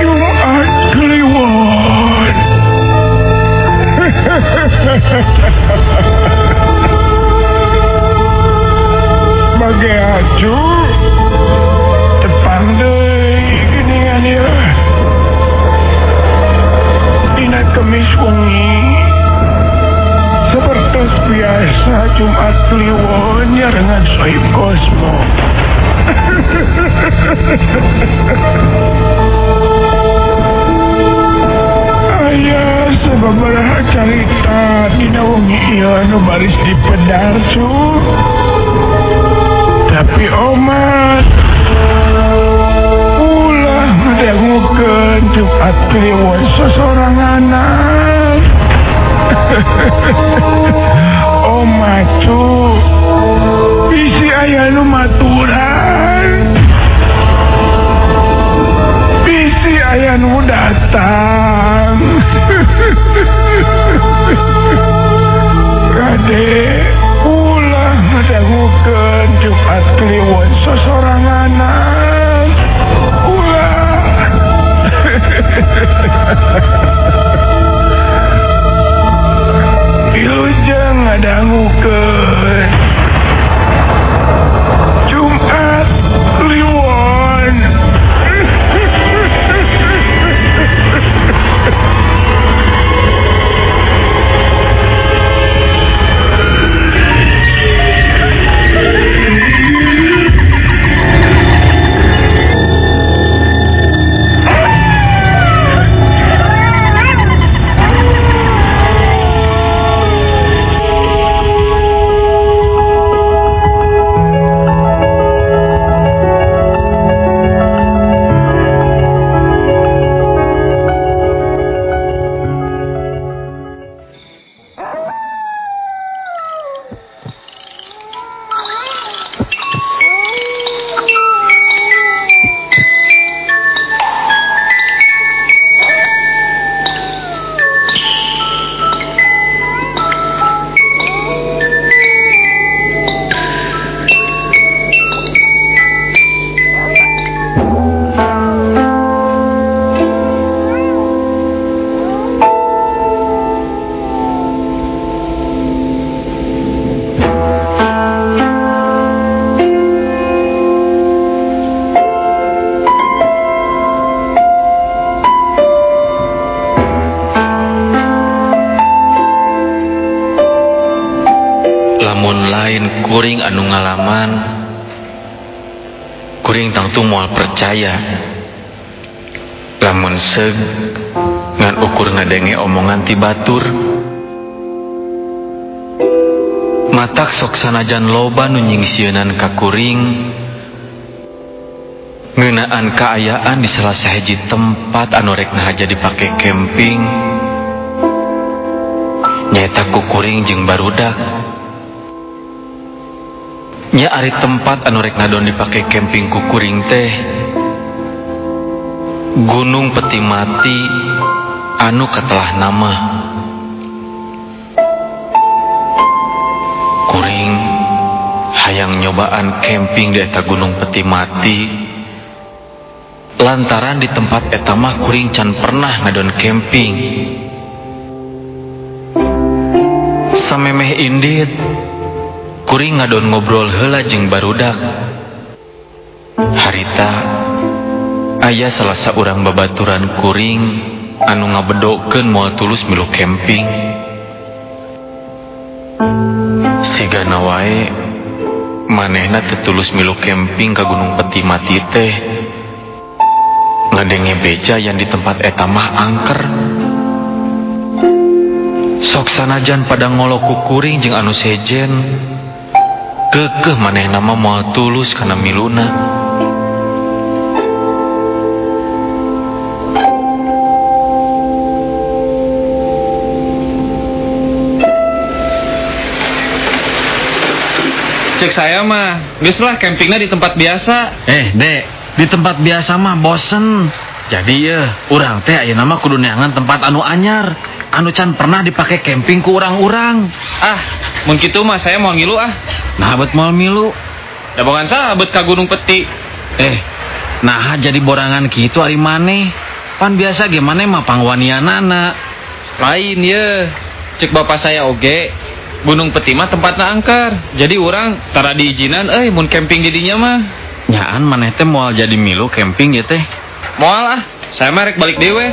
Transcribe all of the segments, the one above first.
Jumat Kliwon. Bagi acu tepang deui geuningan ieu. Dina Kemis wengi seperti biasa Jumat Kliwon nyarengan Sohib Kosmo. Aya sababaraha carita dina wengi ieu anu baris dipedar cu. Tapi omat ulah ngadangukeun Jumat Kliwon sosoranganan. Omat cu, bisi aya nu maturan, bisi aya nu datang. Kade ulah ngadangukeun Jumat Kliwon sosoranganan. Ulah. Wilujeng ngadangukeun Jumat Kliwon. Lamun lain kuring anu ngalaman, kuring tangtu moal percaya. Lamun seug ngan ukur ngadenge omongan ti batur. Matak sok sanajan loba nu nyingsieunan ka kuring ngeunaan kaayaan di salah sahiji tempat anu rek nahaja dipake camping, nyaeta ku kuring jeung barudak. Nya ari tempat anu rek ngadon dipake camping ku kuring teh Gunung Peti Mati anu katelah nama. Kuring hayang nyobaan camping di eta Gunung Peti Mati lantaran di tempat eta mah kuring can pernah ngadon camping. Samemeh indit kuring ngadon ngobrol heula jeung barudak. Harita aya salah saurang babaturan kuring anu ngabedokeun moal tulus milu camping. Sigana wae manehna teu tulus milu camping ka Gunung Peti Mati teh. Ngadenge beja yang di tempat eta mah angker. Sok sanajan pada ngolok ku kuring jeung anu sejen, kekeh manehna mah moal tulus kana miluna. Cek saya mah, geus lah campingnya di tempat biasa. Dek, di tempat biasa mah bosen. Jadi ya, urang teh ayeuna mah kudu neangan tempat anu anyar, anu can pernah dipake camping ku urang-urang. Ah, mun kitu mah saya mau ngilu ah. Nah, bet moal milu. Da bogan sabet ka Gunung Peti. Nah jadi borangan kitu ari maneh. Pan biasa ge maneh mah pangwanianana. Lain ye. Cek bapak saya oge, Gunung Peti mah tempatna angker. Jadi urang tara diizinan euy mun camping didinya mah. Nyaan maneh teh moal jadi milu camping ya teh. Moal ah, saya mah rek balik deui we.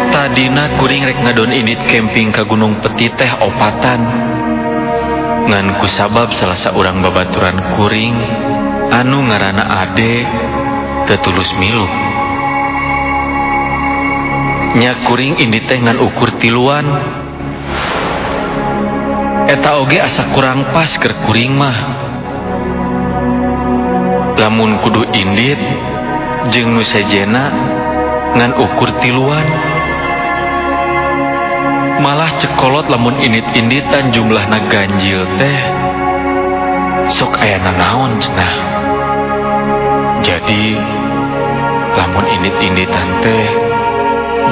Tadina kuring rek ngadon indit camping ka Gunung Peti teh opatan. Ngan kusabab salah saurang babaturan kuring anu ngaranna Ade teu tulus milu. Nya kuring indit teh ngan ukur tiluan. Eta oge asa kurang pas keur kuring mah. Lamun kudu indit jeung nu sejena ngan ukur tiluan. Malah cekolot lamun indit-inditan jumlahna ganjil teh sok aya nanaon cenah. Jadi lamun indit-inditan teh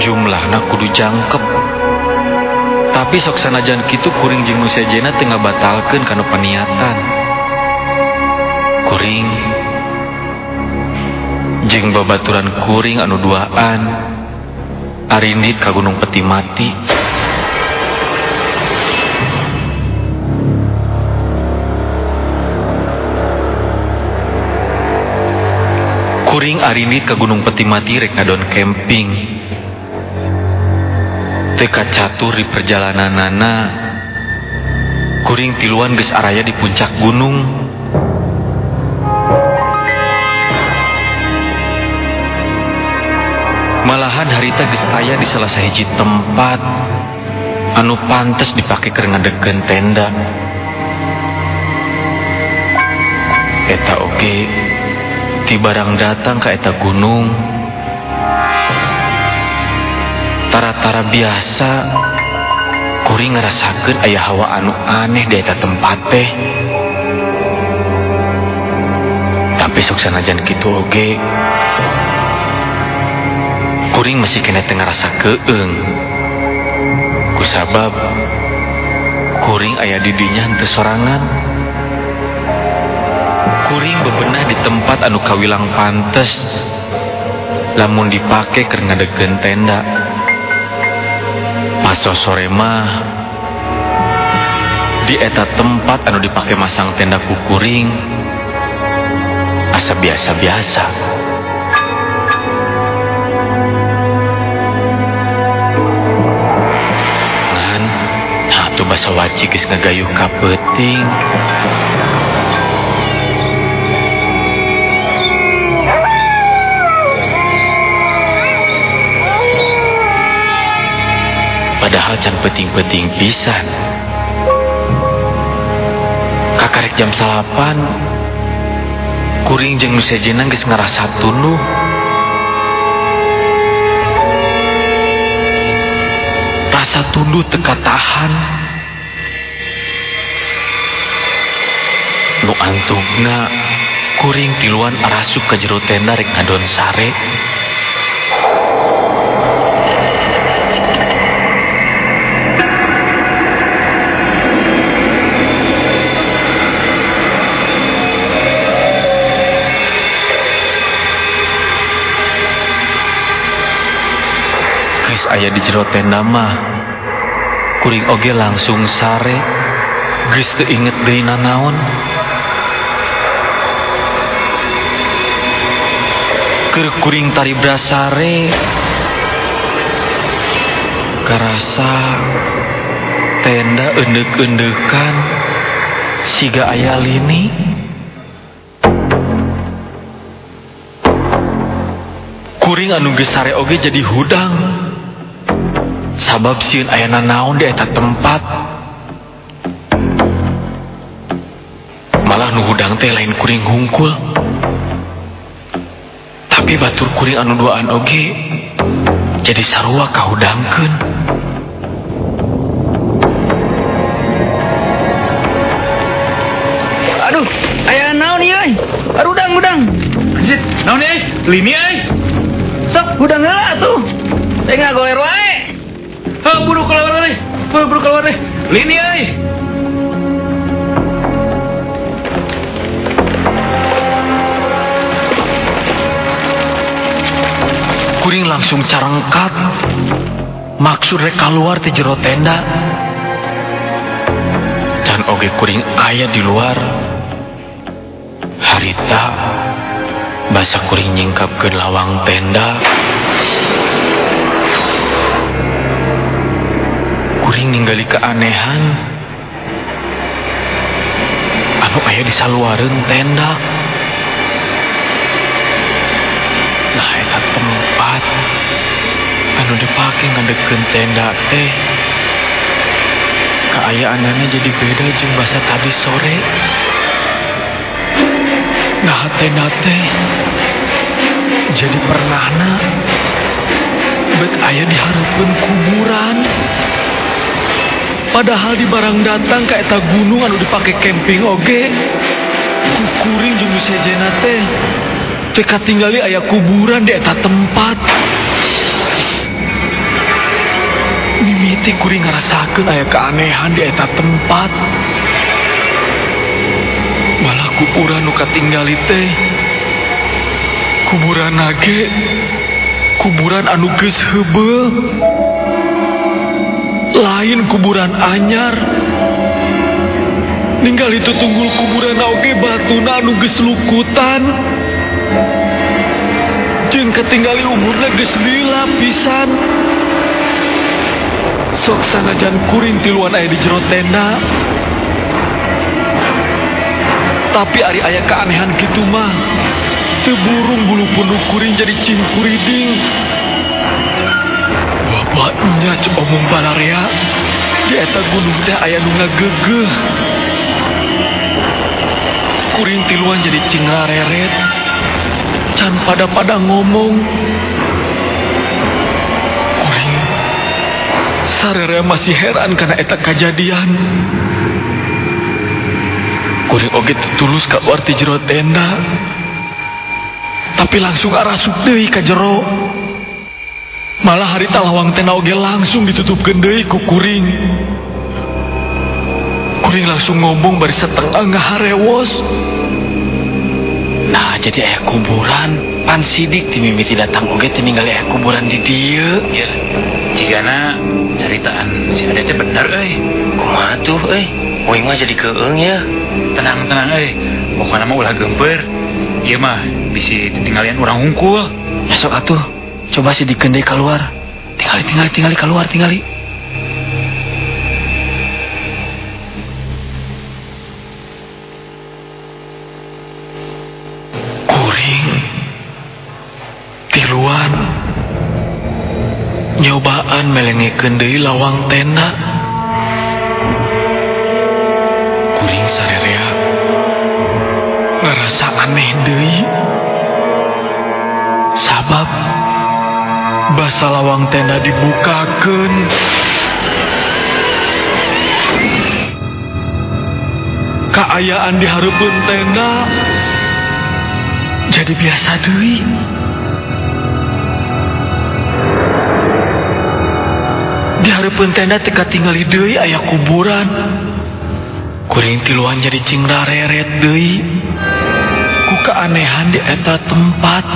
jumlahna kudu jangkep. Tapi sok sanajan kitu kuring jeung nu sejena teu ngabatalkeun kana paniatan. Kuring jeung babaturan kuring anu duaan arindit ka Gunung Peti mati. Kuring arindit ka Gunung Peti mati rek ngadon camping. Teu kacatur di perjalananana, kuring tiluan geus araya di puncak gunung. Malahan harita geus aya di salah sahiji tempat anu pantes dipake keur ngadegkeun tenda. Eta oge ti barang datang ka eta gunung, tara-tara biasa kuring ngarasakeun aya hawa anu aneh di eta tempat teh. Tapi sok sanajan kitu oge, kuring masih kena teu ngarasa keung. Kusabab kuring aya di dinya henteu sorangan. Kuring bebenah di tempat anu kawilang pantes lamun dipake keur ngadegkeun tenda. Pas sore mah di eta tempat anu dipake masang tenda ku kuring asa biasa-biasa. Ngan atuh basa waci geus ngagayuh ka peuting. Padahal can peuting-peuting pisan. Kakarek jam 9, kuring jeung nu sejena geus ngarasa tunduh. Rasa tunduh teu katahan. Nu antugna kuring tiluan arasup ka jero tenda rek ngadon sare. Aya di jero tenda mah kuring oge langsung sare, geus teu inget deui nanaon. Keur kuring taribra sare, karasa tenda eundek-eundeukan siga aya lini. Kuring anu geus sare oge jadi hudang. Sabab sieun aya nanaon di eta tempat. Malah nu hudang teh lain kuring hungkul, tapi batur kuring anu duaan oge jadi sarua kahudangkeun. Aduh, aya naon ieu euy? Arudang-udang. Anjir, Naon euy? Lini euy. Sok hudang heula atuh. Teh ngagoler wae. Heuh, buru keluar euy. Buru keluar euy. Lini euy. Kuring langsung carengkat. Maksud rek kaluar ti jero tenda. Can oge kuring aya di luar. Harita basa kuring nyingkapkeun lawang tenda. Kuring ninggali keanehan anu aya di saluareun tenda. Nah, eta tempat anu dipake ngadekeun tenda teh kaayaanana jadi beda jeung basa tadi sore. Nah, tenda teh jadi pernahna bet aya di hareupeun kuburan. Padahal di barang datang ka eta gunung anu dipake camping oge, ku kuring jeung nu sejenna teh teu katinggali aya kuburan di eta tempat. Mimiti kuring ngarasakeun aya keanehan di eta tempat. Malah kuburan nu katinggali teh kuburan nage, kuburan anu geus heubeul, lain kuburan anyar. Ninggali tutunggul kuburan oge batuna anu geus lukutan. Jeung katinggali umurna geus lila pisan. Sok sanajan kuring tiluan aya di jero tenda, tapi ari aya keanehan kitu mah teu burung bulu punduk kuring jadi cingkuriding. Bapaknya cek omong balarea di eta gunung teh aya nu ngagegeuh. Kuring tiluan jadi cingrareret, can pada-pada ngomong. Kuring sararea masih heran karena eta kajadian. Kuring oge tulus kaluar ti jero tenda, tapi langsung arasuk deui ka jero. Malah harita lawang tenda oge langsung ditutupkeun deui ku kuring. Kuring langsung ngomong bari setengah ngaharewos. Nah, jadi aya kuburan. Pan sidik ti mimiti datang oge teu ningali aya kuburan di dieu. Ieu jigana caritaan si Ade teh bener euy. Kumaha tuh euy? Uing mah jadi keung ya. Tenang-tenang euy. Pokona mah ulah geumpeur. Ieu mah bisi ditinggalian urang hungkul. Ya sok atuh. Coba si dikeun deui kaluar. Tingali tingali keluar tingali. Kuring tiluan nyobaan melengekeun deui lawang tenda. Kuring sarerea ngerasa aneh deui. Sabab basa lawang tenda dibukakeun, kaayaan di hareupeun tenda jadi biasa deui. Di hareupeun tenda teu katingali deui aya kuburan. Kuring tiluan jadi cingrareret deui ku keanehan di eta tempat.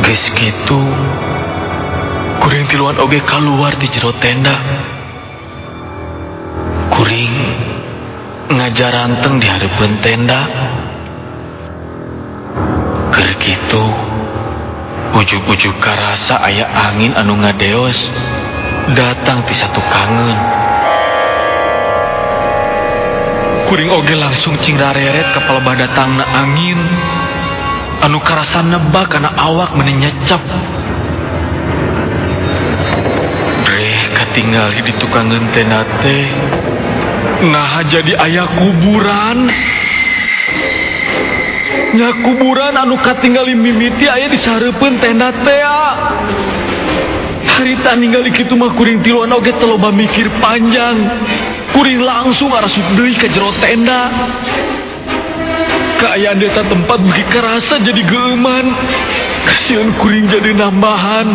Geus kitu kuring tiluan oge kaluar di jero tenda. Kuring ngajaranteng di hareupeun tenda. Keur kitu ujug-ujug karasa aya angin anu ngadeos datang ti satukangeun. Kuring oge langsung cingrareret ka palebah datangna angin anu karasa nebak kana awak meni nyecep. Breh katingali di tukangeun tenda teh naha jadi aya kuburan. Nya kuburan anu katingali mimiti aya di sahareupeun tenda teh. Harita ningali kitu mah kuring tiluan oge teu loba mikir panjang. Kuring langsung arasup deui ka jero tenda. Kaayaan di eta tempat beuki karasa jadi geuman. Kasieun kuring jadi nambahan.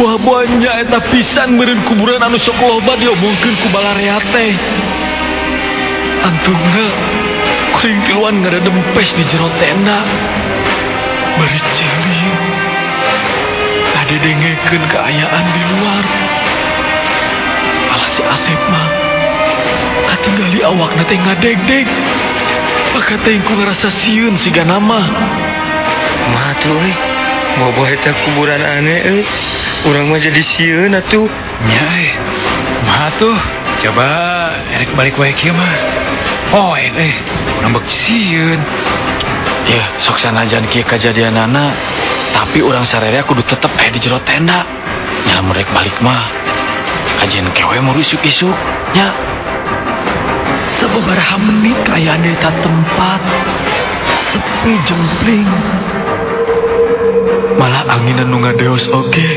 Wah buahnya eta pisan meureun kuburan anu sok loba diomongkeun ku balarea teh. Antungna kuring tiluan ngadadempes di jero tenda. Bari celing ngadedengekeun kaayaan di luar. Malah si Asep mah katinggali awakna teh ngadegdeg. Maka teh ku ngarasa sieun siga nama. Mah tuh euy, boboh eta kuburan aneh euy. Urang mah jadi sieun atuh. Nya euy. Mah tuh, coba erek balik wae kieu mah. Poe euy, urang bek sieun. Ya, sok sanajan kieu kajadianana, tapi urang sararea kudu tetep aya di jero tenda. Nya lamun rek balik mah kajian kewe muru isuk-isuk nya. Sababaraha menit kaayaan di eta tempat sepi jempling. Malah angin anu ngadeos oge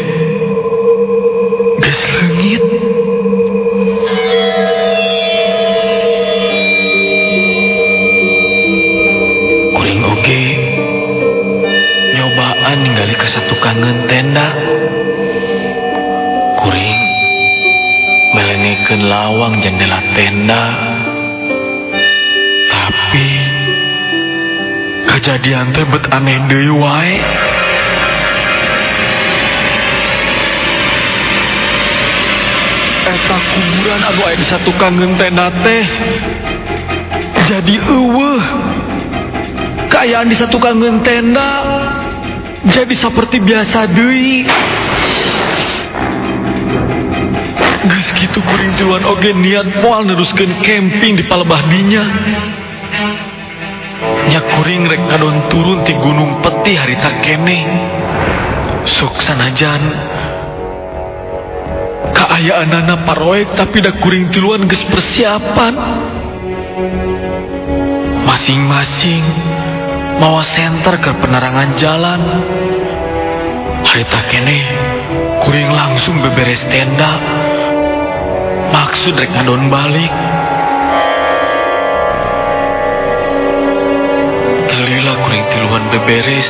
geus leungit. Kuring oge nyobaan ningali ka satukangeun tenda. Kuring melengekeun lawang jendela tenda. Tapi kejadian teh bet aneh deui wae. Eta kuburan anu aya di satukangeun tenda teh jadi eueuh. Kaayaan di satukangeun tenda jadi seperti biasa deui. Geus kitu kuring tiluan oge niat moal neruskeun camping di palebah dinya. Nya kuring rek ngadon turun ti Gunung Peti harita keneh. Sok sanajan kaayaanana paroek tapi da kuring tiluan geus persiapan. Masing-masing mawa senter ke penerangan jalan. Harita keneh kuring langsung beberes tenda. Maksud rek ngadon balik. Lila kuring tiluan beberes.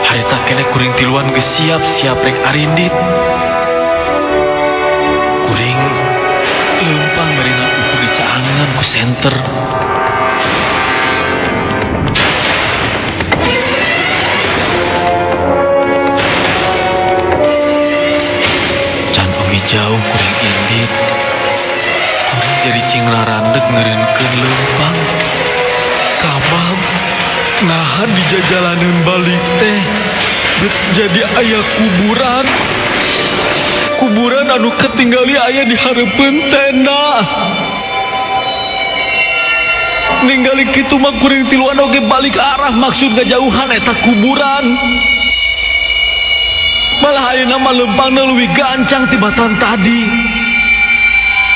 Harita keneh kuring tiluan geus siap-siap rek arindit. Kuring leumpang bari ukur dicaangan ku senter. Can oge jauh kuring indit. Kuring jadi cing rarandeg ngeureunkeun leumpang. Sabab nahan di jajalanan balik teh jadi aya kuburan. Kuburan anu ketinggali aya di hareupeun tenda. Ningali kitu mah kuring tiluan oge balik arah maksud ngajauhan eta kuburan. Malah ayeuna mah leumpangna leuwih gancang tibatan tadi.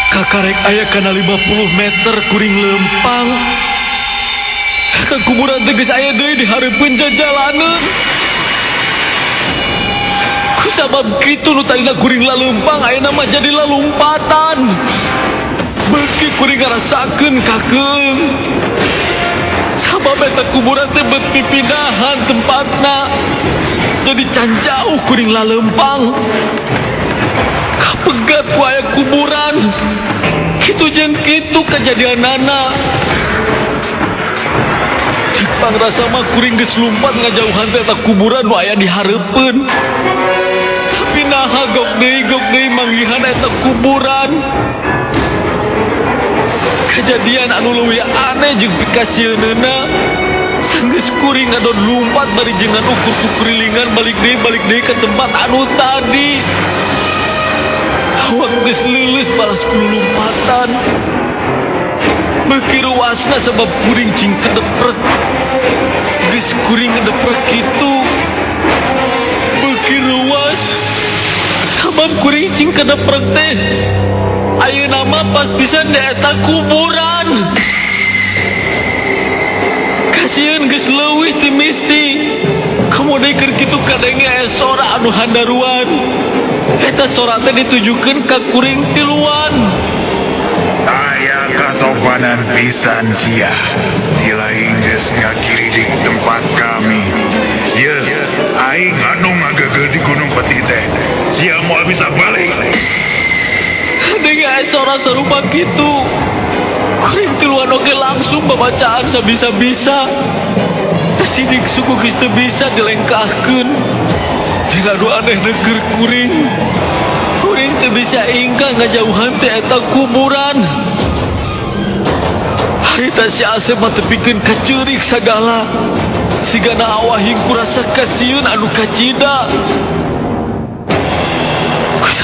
Kakarek aya kana 50 meter kuring leumpang. Ke kuburan teh geus aya deui di hareupeun jajalaneun. Kusabab kitu nu tadina kuring laleumpang ayeuna mah jadi lalumpatan. Beuki kuring ngarasakeun kakeung. Sabab eta kuburan teh bet pipindahan tempatna. Jadi can jauh kuring laleumpang. Kapegat ku aya kuburan. Kitu jeung kitu kajadianana. Pangrasa mah kuring geus lumpat ngajauhan teh eta kuburan nu aya di hareupeun. Tapi naha gok deui manggihan eta kuburan. Kejadian anu leuwih aneh jeung pikasieunna. Sanggeus kuring ngadon lumpat bari jeung ukur kukurilingan balik deui ke tempat anu tadi. Awak geus leuleus balas ku lumpatan. Beuki ruasna sebab kuring cing kedeprek. Geus kuring ngedeprek kitu. Beuki ruas sabab kuring cing kedeprek teh. Ayeuna mah pas pisan di eta kuburan. Kasieun geus leuwih ti misti. Kamu deui keur kitu kadenge aya sora anu handaruan. Eta sora teh ditujukeun ka kuring tiluan. Aya kasopanan pisan sia. Silaing geus ngakiridik tempat kami. Ye, aing anu ngagegel di Gunung Peti teh. Sia moal bisa balik. Dengan sora serupa kitu. Kuring tiluan oge langsung babacaan sabisa-bisa. Sidik suku geus teu bisa dilengkahkeun. Jika anu aneh keur kuring. Kuring teu bisa ingkah ngajauhan teh eta kuburan. Harita si Asep mah tepikeun kaceurik sagala. Sigana awahing kurasa kasieun anu kacida.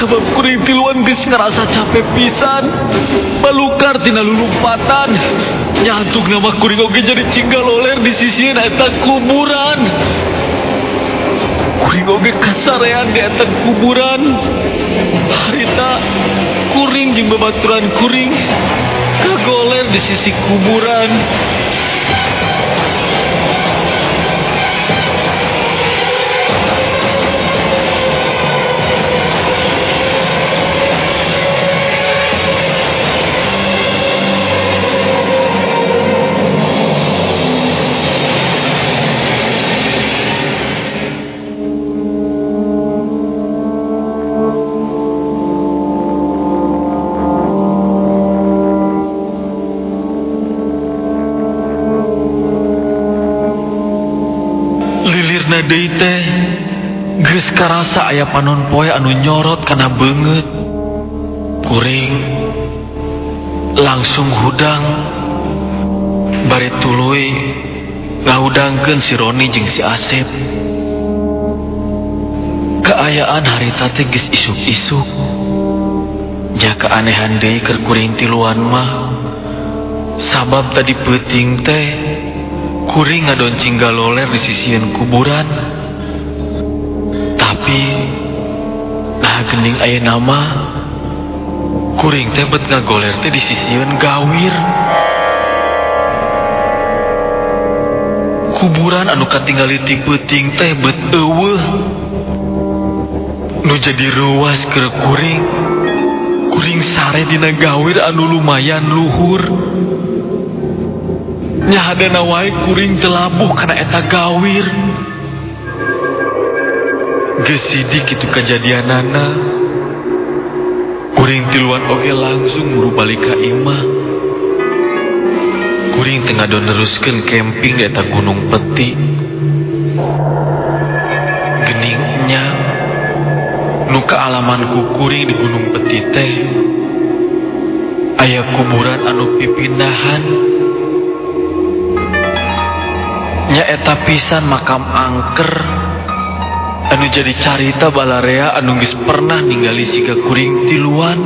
Sabab kuring tiluan geus ngarasa capek pisan. Balukar tina lulumpatan. Nyantuk nama kuring oge jadi cinggal oler di sisieun eta kuburan. Kuring oge kasarean di eta kuburan. Harita kuring jeung babaturan kuring kagoler di sisi kuburan. Lilirna deui teh geus karasa aya panon poe anu nyorot kana beungeut. Kuring langsung hudang bari tuluy ngahudangkeun si Roni jeung si Asep. Kaayaan harita teh geus isuk-isuk. Nya keanehan deui keur kuring tiluan mah. Sabab tadi peuting teh kuring ngadoncing galoler di sisieun kuburan. Tapi nah geuning ayeuna mah kuring teh bet ngagoler teh di sisieun gawir. Kuburan anu katingali ti peuting teh bet eueuh. Nu jadi ruas keur kuring. Kuring sare dina gawir anu lumayan luhur. Nyahadana wae kuring teu labuh kana eta gawir. Geus sidik kitu kajadianana. Kuring tiluan oge langsung muru balik ka imah. Kuring teu ngadon neruskeun camping di eta Gunung Peti. Gening nya nu kaalaman ku kuring di Gunung Peti teh aya kuburan anu pipindahan. Nya eta pisan makam angker anu jadi carita balarea anu geus pernah ningali siga kuring tiluan.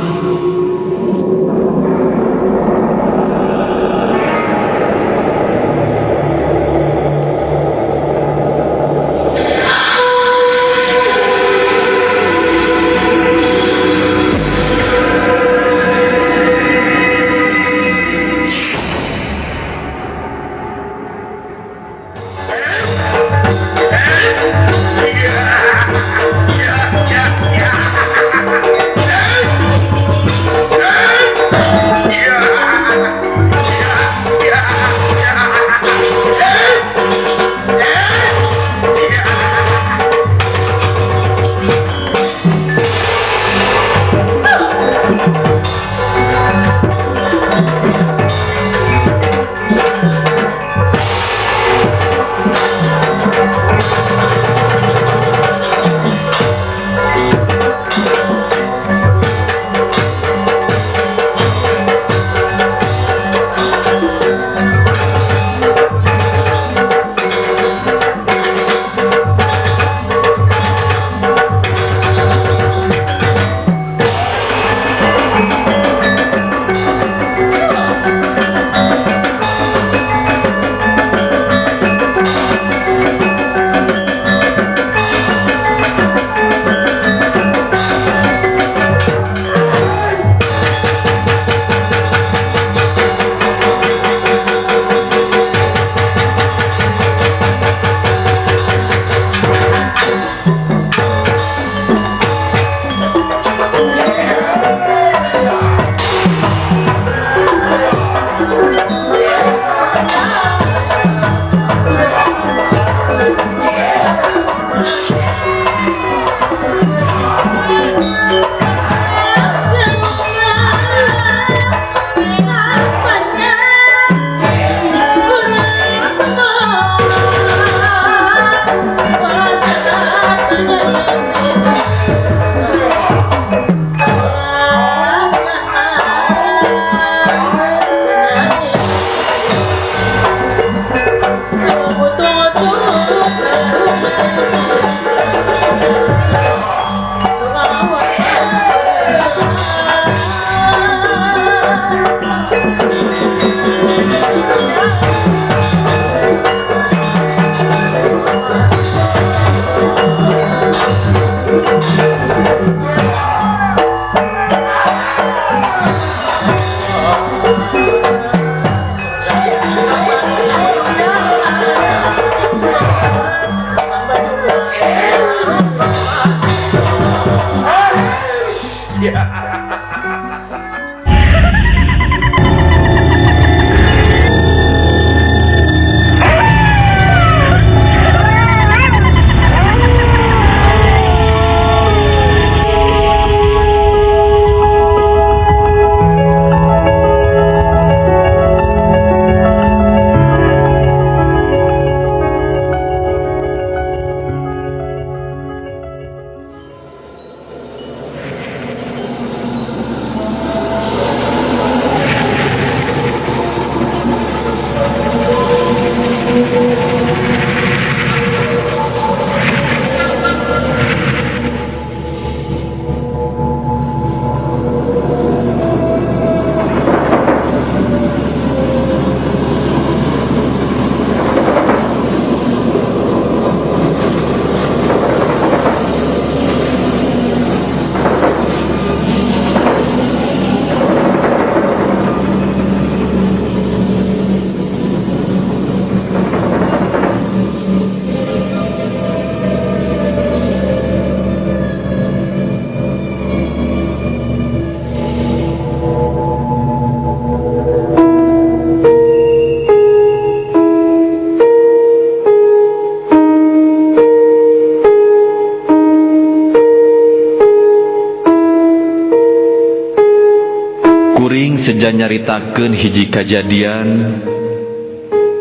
Seja nyaritakeun hiji kajadian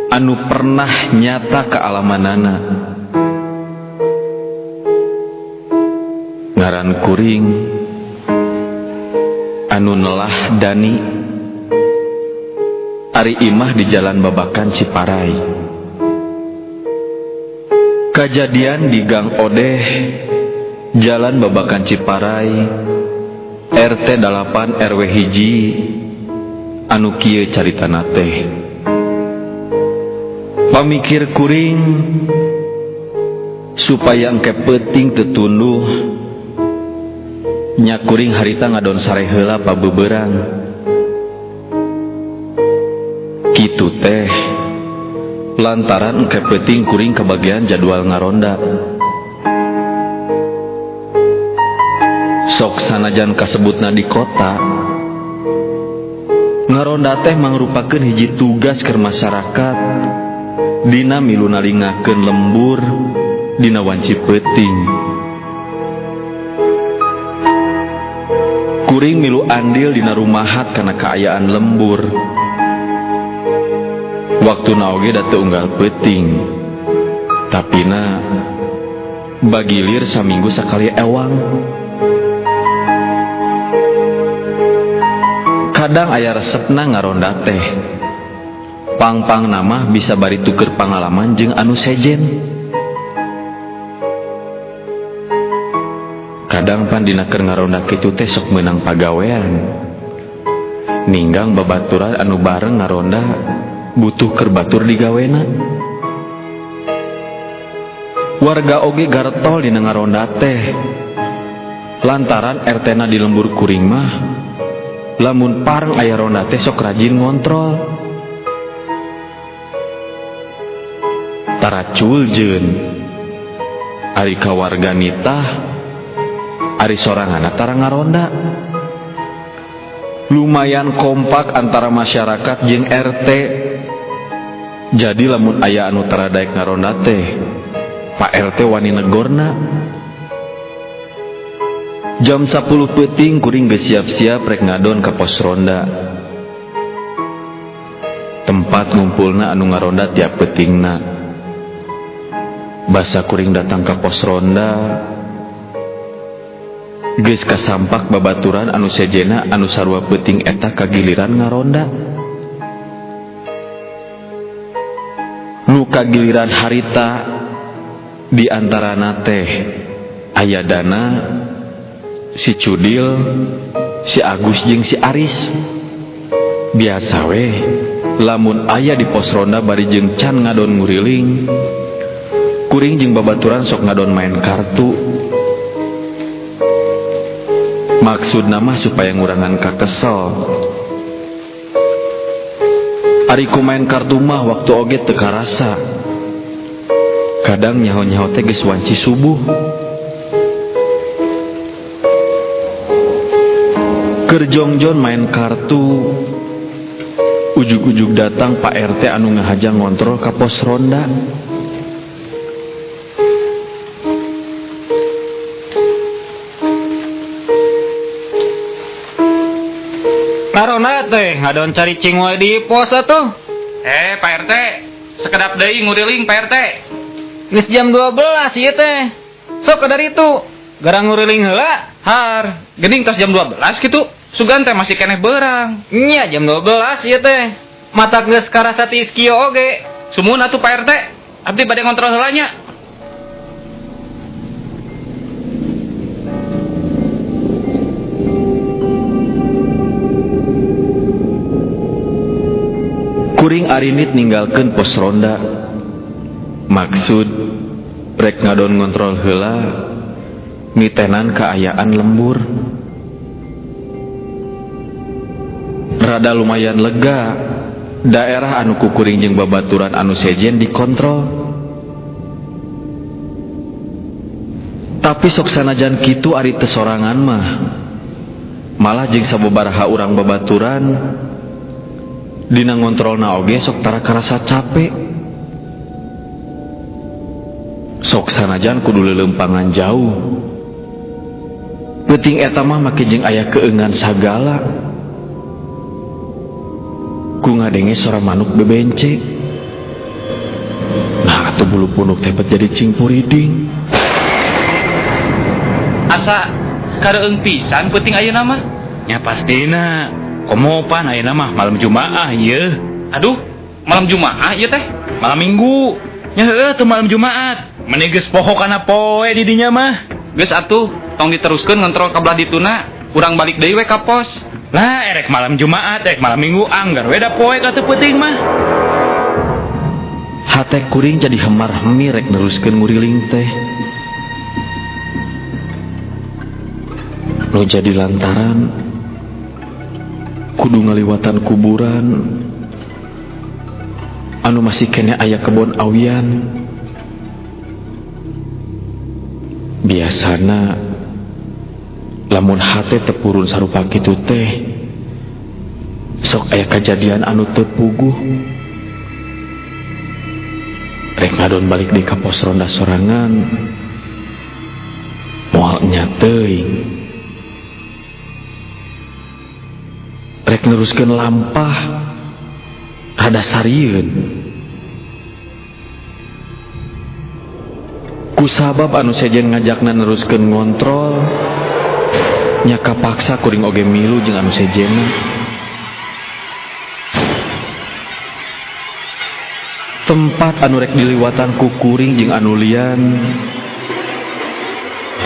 anu pernah nyata kealamanana. Ngaran kuring anu nelah Dani, ari imah di Jalan Babakan Ciparai. Kajadian di Gang Odeh, Jalan Babakan Ciparai, RT 8 RW hiji, anu kieu caritana teh. Pamikir kuring supaya engke peuting teu tunduh, nya kuring harita ngadon sare heula pabeberang. Kitu teh lantaran engke peuting kuring kebagian jadwal ngaronda. Sok sanajan kasebutna di kota, ngaronda teh mangrupakeun hiji tugas keur masyarakat dina milu nalingakeun lembur dina wanci peuting. Kuring milu andil dina rumahat kana kaayaan lembur. Waktuna oge da teu unggal peuting, tapina bagilir saminggu sakali ewang. Kadang aya resepna ngaronda teh. Pang-pang nama bisa bari tuker pangalaman jeung anu sejen. Kadang pan dina keur ngaronda kitu teh sok meunang pagawean. Ninggang babaturan anu bareng ngaronda butuh keur batur digawena. Warga oge gartol dina ngaronda teh. Lantaran RT-na di lembur kuring mah lamun pareng aya ronda teh sok rajin ngontrol. Tara culjeun ari ka warga nitah, ari soranganna tara ngaronda. Lumayan kompak antara masyarakat jeung RT. Jadi lamun aya anu tara daek ngaronda teh Pak RT wani negorna. Jam 10 peuting kuring geus siap-siap rek ngadon ka pos ronda. Tempat ngumpulna anu ngaronda tiap peutingna. Basa kuring datang ka pos ronda geus kasampak babaturan anu sejena anu sarua peuting eta kagiliran ngaronda. Nu kagiliran harita di antarana teh aya Dana, si Cudil, si Agus jeung si Aris. Biasa weh lamun aya di pos ronda bari jeung can ngadon nguriling, kuring jeung babaturan sok ngadon main kartu. Maksudna mah supaya ngurangan kakesel. Ari ku main kartu mah waktu oge teu karasa. Kadang nyaho-nyaho teh geus wanci subuh. Keur jongjon main kartu, ujug-ujug datang Pak RT anu ngahaja ngontrol ka pos ronda. Ngaronda teh ngadon cari cing wae di pos atuh. Pak RT, sekedap deui nguriling Pak RT. Geus jam 12 ieu teh. Sok dari itu, garang nguriling heula. Har, geuning tos jam 12 kitu. Sugan teh masih keneh beurang. Nya jam 12 ieu teh. Matak geus karasa tiis kieu oge. Sumuhun atuh Pak RT. Abdi bade ngontrol heula nya. Kuring arinit ninggalkeun pos ronda. Maksud rek ngadon ngontrol heula mitenan kaayaan lembur. Rada lumayan lega daerah anu kukuring jeung babaturan anu sejen dikontrol. Tapi sok sanajan kitu ari teu sorangan mah. Malah jeung sababaraha urang babaturan dina ngontrolna oge sok tara karasa capek. Sok sanajan kudu leuleumpangan jauh. Peuting eta mah make jeung aya keungan sagala. Ku ngadenge sora manuk bebence. Nah atuh bulu punuk teh bet jadi cingpuriding. Asa kareueung pisan peuting ayeuna mah. Nya pastina. Komo pan ayeuna mah malam Jumaah ieu. Aduh, malam Jumaah ieu teh. Malam Minggu. Nya heueuh teu malam Jumaat. Meni geus poho kana poe di dinya mah. Geus atuh, tong diteruskeun ngontrol ka belah dituna. Urang balik deui we ka pos. Lah erek malam Jumaat, erek malam Minggu anggar we da poe ka teu peuting mah. Hate kuring jadi hemar-hemir rek neruskeun nguriling teh. Nu jadi lantaran kudu ngaliwatan kuburan anu masih kene aya kebon awian. Biasana lamun hate tepurun sarupa kitu teh sok aya kajadian anu teu puguh. Rek ngadon balik di ka pos ronda sorangan moal nya teuing. Rek neruskeun lampah rada sarieun. Kusabab anu sejen ngajakna neruskeun ngontrol nya kapaksa kuring oge milu jeung anu sejenna. Tempat anu rek diliwatan ku kuring jeung anu lian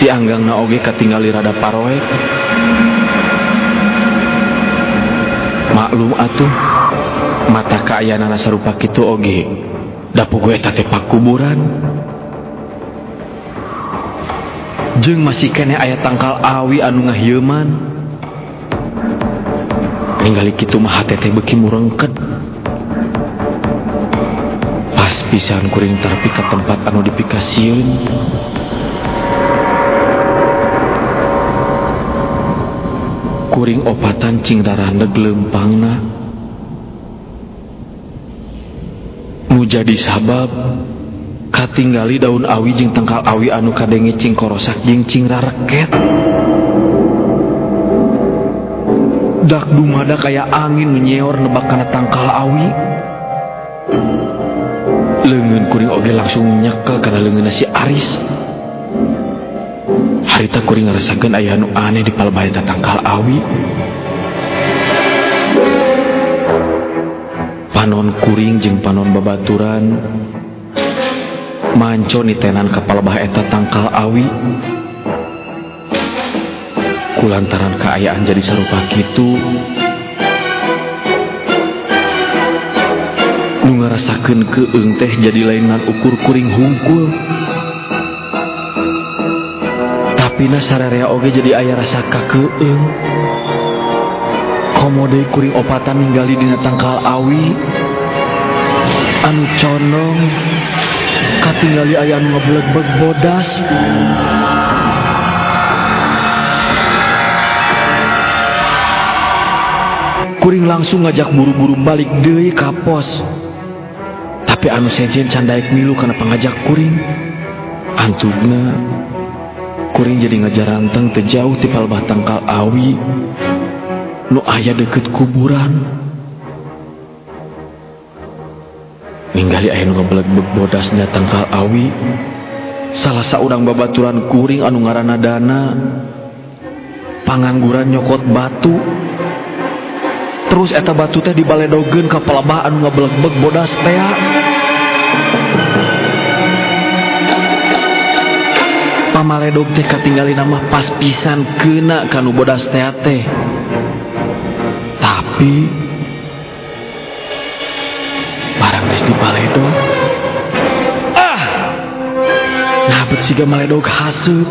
tianggangna oge katingali rada paroek. Maklum atuh mata kaayaanana sarupa kitu oge da puguh eta teh pakuburan. Jeung masih keneh aya tangkal awi anu ngahieuman. Ningali kitu mah hate teh beuki murengket. Pas pisan kuring tarpi ka tempat anu dipikasieun. Kuring opatan cing rarandeg leumpangna. Nu jadi sabab Katinggali daun awi jeung tangkal awi anu kadenge cing korosak jeung cing rareket. Dak dumadak aya angin nu nyeor nebak kana tangkal awi. Leungeun kuring oge langsung nyekel kana leungeunna si Aris. Harita kuring ngarasakeun aya anu aneh di palebah eta tangkal awi. Panon kuring jeung panon babaturan manco nitenan ka palebah eta tangkal awi. Kulantaran kaayaan jadi sarupa kitu, nu ngarasakeun keung teh jadi lain ngan ukur kuring hungkul. Tapi na sararea oge jadi aya rasa kakeung. Komo deui kuring opatan ninggali dina tangkal awi anu condong katinggali aya anu ngeblegbeg bodas. Kuring langsung ngajak buru-buru balik deui ka pos. Tapi anu sejen can daek milu kana pangajak kuring. Antugna kuring jadi ngajaranteng teu jauh ti palebah tangkal awi nu aya deukeut kuburan. Ninggali aya nu ngeblegbeg bodas dina tangkal awi. Salah saurang babaturan kuring anu ngaranna Dana pangangguran nyokot batu. Terus eta batu teh dibaledogeun ka palebah anu ngabelegbeg bodas tea. Pamaledog teh katinggali nama pas pisan keuna kanu bodas tea teh. Tapi barang geus dibaledog, ah, nah bet siga maledog haseup.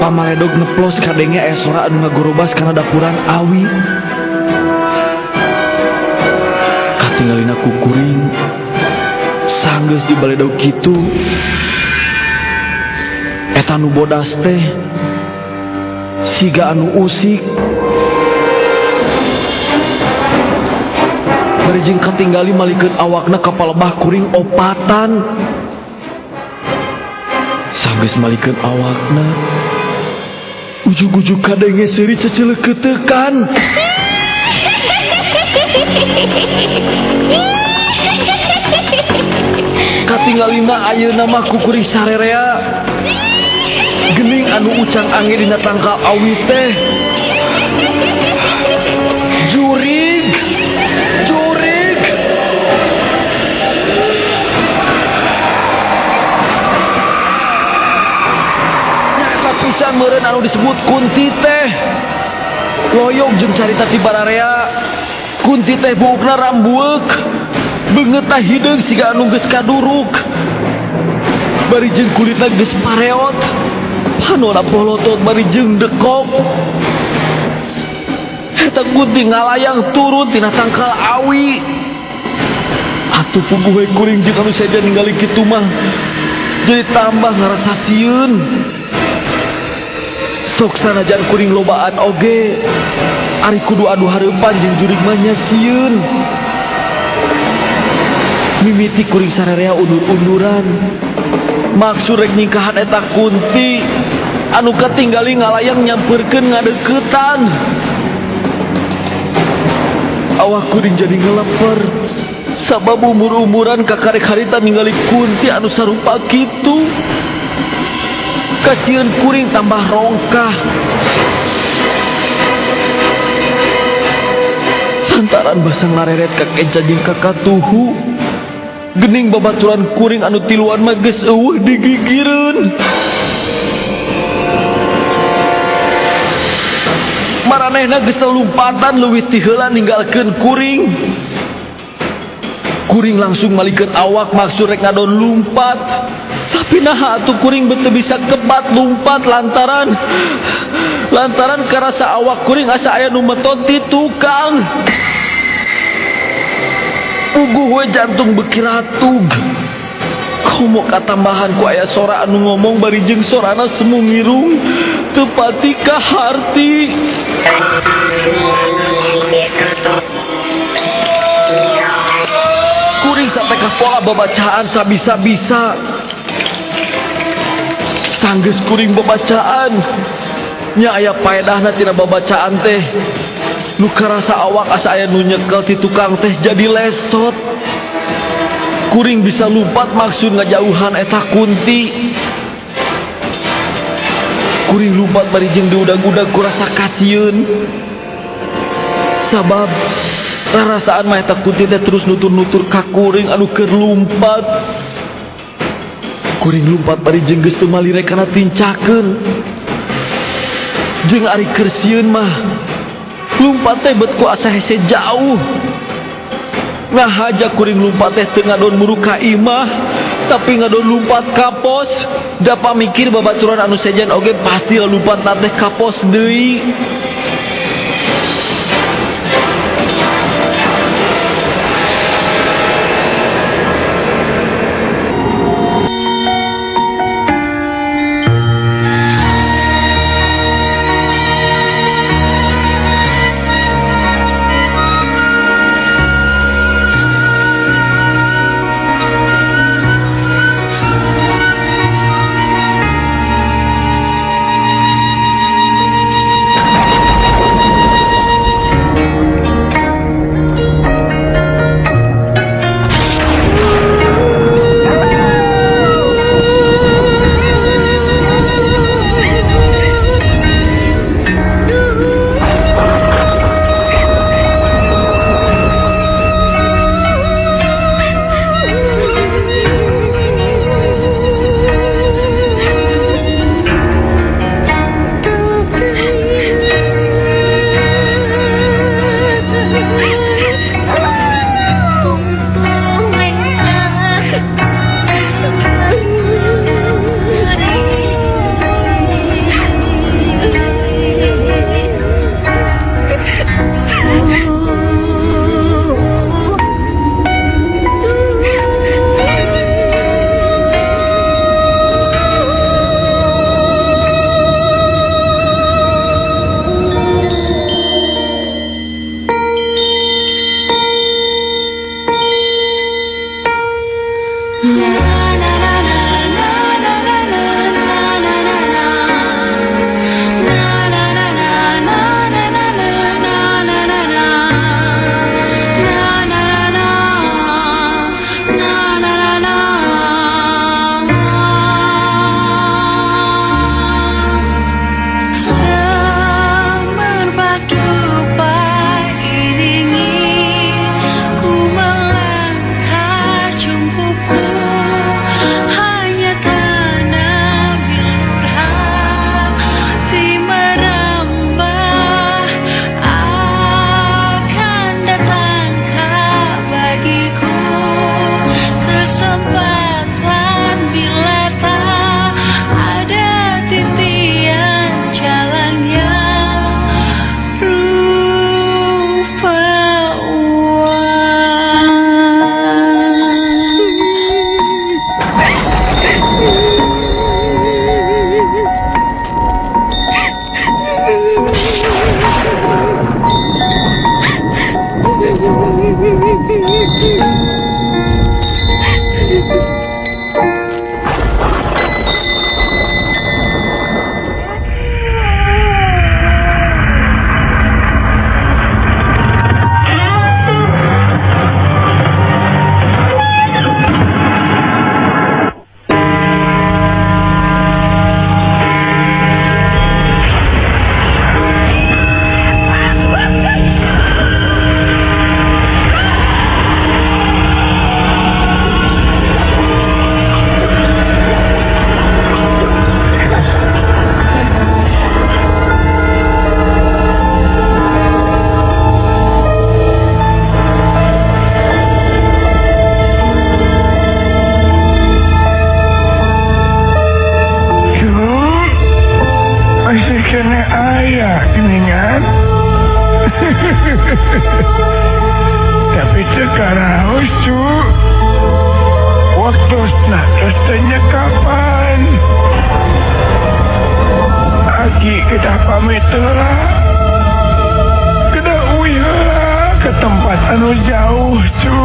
Pamaledog neplos kadenge aya sora anu ngagorobas kana dapuran awi. Katinggalina ku kuring sanggeus dibaledog kitu, eta nu bodas teh siga anu usik. Bari jeung katinggali malikeun awakna ka palebah kuring opatan. Sanggeus malikeun awakna, ujug-ujug kadenge seuri ceceleukeutekan. Katinggalina ayeuna mah ku kuring sarerea. Gening anu ucang angin dina tangkal awi teh. Jurig, jurig. Nyata pisan meureun anu disebut kunti teh. Loyog jeung carita ti bararea. Kunti teh buukna rambueuk. Beungeutna hideung siga anu geus kaduruk. Bari jeung kulitna geus pareot. Panona polotot bari jeung dekok. Eta kunti ngalayang turun tina tangkal awi. Atuh puguh we kuring jeung anu sejen ningali kitu mah jadi tambah ngarasa sieun. Sok sanajan kuring lobaan oge, ari kudu adu hareupan jeung jurig mah nya sieun. Mimiti kuring sararea undur-unduran. Maksud rek nyingkahan eta kunti anu katinggali ngalayang nyamperkeun ngadeuketan. Awak kuring jadi ngeleper sabab umur-umuran kakarek harita ningali kunti anu sarupa kitu. Kasieun kuring tambah rongkah. Lantaran basa ngareret ka kenca jeung ka katuhu. Gening babaturan kuring anu tiluan mah geus eueuh digigireun. Maranehna geus lompatan leuwih ti heula ninggalkeun kuring. Kuring langsung malikeun awak maksud rek ngadon lumpat. Tapi naha atuh kuring beuteung bisa kebat lumpat lantaran karasa awak kuring asa aya nu metot ti tukang. Puguh we jantung beuki ratug. Komo katambahan ku aya sora anu ngomong bari jeung sorana semu ngirung teu pati ka harti. Kuring teh pola babacaan sabisa-bisa. Sanggeus kuring babacaan. Nya aya paedahna tina babacaan teh. Nu karasa awak asa aya nu nyekel ti tukang teh jadi lesot. Kuring bisa lumpat maksud ngajauhan eta kunti. Kuring lumpat bari jeung diudag-udag ku rasa kasieun. Sabab rarasaan mah eta kunti teh terus nutur-nutur ka kuring anu keur lumpat. Kuring lumpat bari jeung geus teu malire kana tincakeun. Jeung ari keur sieun mah lumpat teh bet ku asa hese jauh. Ngahaja kuring lumpat teh teu ngadon muru ka imah, tapi ngadon lumpat ka pos. Dapa mikir babaturan anu sejen oge pasti lumpat teh ka pos deui. Tapi sekarang cu, waktu nak kapan? Aki kita pamit lah, kita uyah ke tempat anu jauh cu.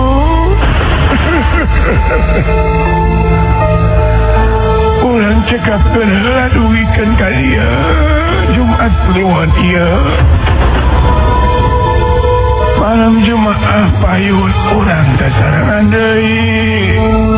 Cekapkeun heula dugikeun ka dieu Jumat Kliwon ieu. Malam Jumaah payun urang sasarengan deui.